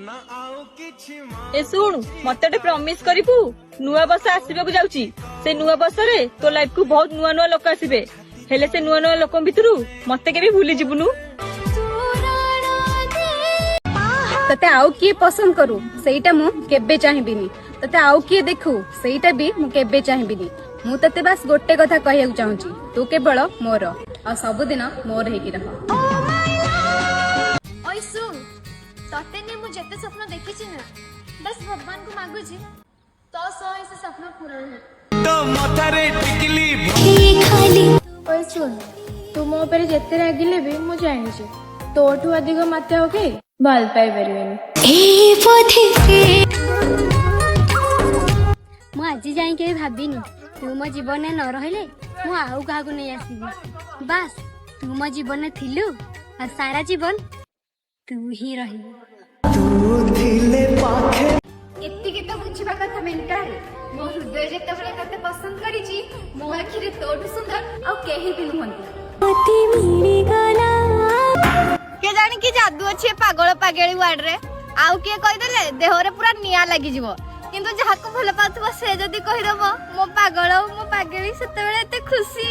ଏ ଶୁଣୁ, ମତେ ଗୋଟେ ପ୍ରମିସ କରିବୁ? ନୂଆ ବର୍ଷ ଆସିବାକୁ ଯାଉଛି। ସେ ନୂଆ ବର୍ଷରେ ତୋ ଲାଇଫ କୁ ବହୁତ ନୂଆ ନୂଆ ଲୋକ ଆସିବେ। ହେଲେ ସେ ନୂଆ ନୂଆ ଲୋକଙ୍କ ଭିତରୁ ମତେ କେବେ ଭୁଲି ଯିବୁନୁ। ତତେ ଆଉ କିଏ ପସନ୍ଦ କରୁ, ସେଇଟା ମୁଁ କେବେ ଚାହିଁବିନି। ତତେ ଆଉ କିଏ ଦେଖୁ, ସେଇଟା ବି ମୁଁ କେବେ ଚାହିଁବିନି। ମୁଁ ତତେ ବାସ୍ ଗୋଟେ କଥା କହିବାକୁ ଚାହୁଁଛି, ତୁ କେବଳ ମୋର ଆଉ ସବୁଦିନ ମୋର ହେଇକି ରହ। ଓଇ ଶୁଣ, ତତେ ନେଇ ମୁଁ ଯେତେ ସ୍ୱପ୍ନ ଦେଖିଛି ନା, ବାସ୍ ଭଗବାନଙ୍କୁ ମାଗୁଛି ତୋ ସହ ହିଁ ସେ ସ୍ୱପ୍ନ ପୂରଣ ହଉ। ଓଇ ଶୁଣ, ତୁ ମୋ ଉପରେ ଯେତେ ରାଗିଲେ ବି ମୁଁ ଜାଣିଛି, ତୋଠୁ ଅଧିକ ମତେ ଆଉ କେହି ଭଲ ପାଇପାରିବେନି। ମୁଁ ଆଜି ଯାଏଁ କେବେ ଭାବିନି, ତୁ ମୋ ଜୀବନରେ ନ ରହିଲେ ମୁଁ ଆଉ କାହାକୁ ନେଇ ଆସିବି। ବାସ୍, ତୁ ମୋ ଜୀବନରେ ଥିଲୁ ଆଉ ସାରା ଜୀବନ ତୁ ହିଁ ରହିବୁ। ଏତିକି ତ ବୁଝିବା କଥା ମେଣ୍ଟାଲ, ମୋ ହୃଦୟ ଯେତେବେଳେ ତତେ ପସନ୍ଦ କରିଛି, ମୋ ଆଖିରେ ତୋଠୁ ସୁନ୍ଦର ଆଉ କେହି ବି ନୁହନ୍ତି। କେ ଜାଣି କି ଯାଦୁ ଅଛି ଏ ପାଗଳ ପାଗେଳି ୱାର୍ଡରେ। ଆଉ କିଏ କହିଦେଲେ ଦେହରେ ପୁରା ନିଆଁ ଲାଗିଯିବ, କିନ୍ତୁ ଯାହାକୁ ଭଲ ପାଉଥିବ ସେ ଯଦି କହିଦବ ମୋ ପାଗଳ, ମୋ ପାଗେଳି, ସେତେବେଳେ ଏତେ ଖୁସି।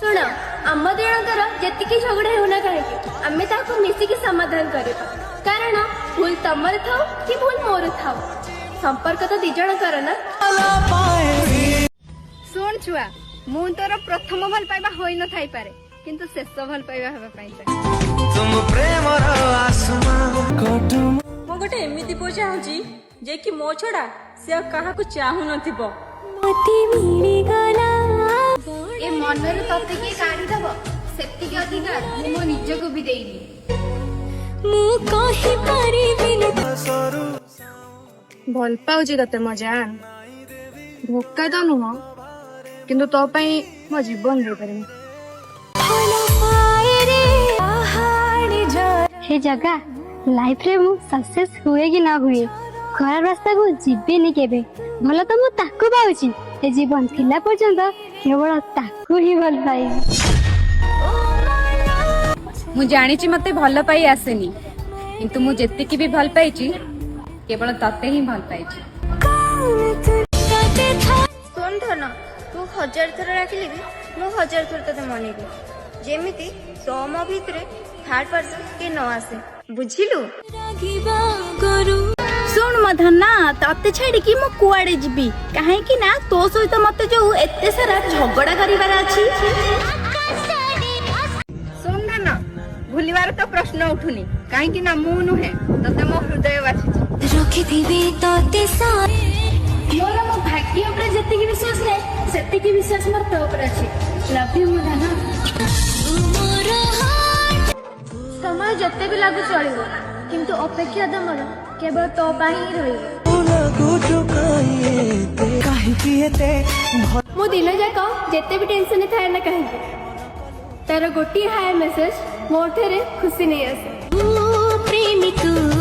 ଶୁଣ, ଆମ ଜଣଙ୍କର ଯେତିକି ଝଗଡ଼ା ହେଉନା କାହିଁକି, ଆମେ ତାହାକୁ ମିଶିକି ସମାଧାନ କରିବା। କାରଣ ଭୁଲ ତମର ଥାଉ କି ଭୁଲ ମୋର ଥାଉ, ସମ୍ପର୍କ ତ ଦି ଜଣଙ୍କର ନା। ଶୁଣ ଛୁଆ, ମୁଁ ତୋର ପ୍ରଥମ ଭଲ ପାଇବା ହୋଇ ନଥାଇପାରେ, କିନ୍ତୁ ଶେଷ ଭଲ ପାଇବା ହେବା ପାଇଁ ଚାହେଁ। ମୁଁ ଗୋଟେ ଏମିତି ପୁଅ ଚାହୁଁଛି ଯେ କି ମୋ ଛଡା ସେ ଆଉ କାହାକୁ ଚାହୁଁନଥିବ। ଏ ମନରୁ ତତେ କିଏ କାଢିଦବ, ସେତିକି ଅଧିକାର ମୁଁ ମୋ ନିଜକୁ ବି ଦେଇନି। ମୁଁ କହିପାରିବିନି। ଭଲ ପାଉଛି ତତେ ମୋ ଜାନ। ଧୋକା ତ ନୁହଁ, କିନ୍ତୁ ତୋ ପାଇଁ ମୋ ଜୀବନ ଦେଇପାରିବି। ହେ ଜଗା, ଲାଇଫରେ ମୁଁ ସକ୍ସେସ୍ ହୁଏ କି ନ ହୁଏ, ଖରାପ ରାସ୍ତାକୁ ଯିବିନି କେବେ। ଭଲ ତ ମୁଁ ତାକୁ ପାଉଛି। ଏ ଜୀବନ ଥିଲା ପର୍ଯ୍ୟନ୍ତ କେବଳ ତାକୁ ହିଁ ଭଲ ପାଇବି। ମୁଁ ଜାଣିଛି ମତେ ଭଲ ପାଇ ଆସେନି, କିନ୍ତୁ ମୁଁ ଯେତିକି ବି ଭଲ ପାଇଛି, କେବଳ ତତେ ହିଁ ଭଲ ପାଇଛି। ଶୁଣ ଧନ, ତୁ ହଜାର ଥର ଡାକିଲେ ବି ମୁଁ ହଜାର ଥର ତତେ ମନେଇବି, ଯେମିତି ତୋ ମୋ ଭିତରେ ଥାର୍ଡ ପର୍ସନ କିଏ ନ ଆସେ, ବୁଝିଲୁ? ଶୁଣ ମୋ ଧନ, ତତେ ଛାଡିକି ମୁଁ କୁଆଡେ ଯିବି? କାହିଁକି ନା ତୋ ସହିତ ମତେ ଯୋଉ ଏତେ ସାରା ଝଗଡା କରିବାର ଅଛି। ଶୁଣ ଧନ, ଭୁଲିବାର ତ ପ୍ରଶ୍ନ ଉଠୁନି, କାହିଁକି ନା ମୁଁ ନୁହେଁ, ତତେ ମୋ ହୃଦୟ ବାଛିଛି। ରଖିଥିବି ତତେ। ମୋର ମୋ ଭାଗ୍ୟ ଉପରେ ଯେତିକି ବିଶ୍ୱାସ ନାହିଁ, ସେତିକି ବିଶ୍ୱାସ ମୋର ତୋ ଉପରେ ଅଛି। ଲଭ୍ you ମୋ ଧନ। ସମୟ ଯେତେ ବି ଲାଗୁ ଚଳିବ, କିନ୍ତୁ ଅପେକ୍ଷା ତ ମୋର କେବଳ ତୋ ପାଇଁ ହିଁ ରହିବ। ମୁଁ ଦିନ ଯାକ ଯେତେ ବି ଟେନସନରେ ଥାଏ ନା କାହିଁକି, ତାର ଗୋଟିଏ ହାଏ ମେସେଜ ମୋ ଠାରେ ଖୁସି ନେଇ ଆସେ।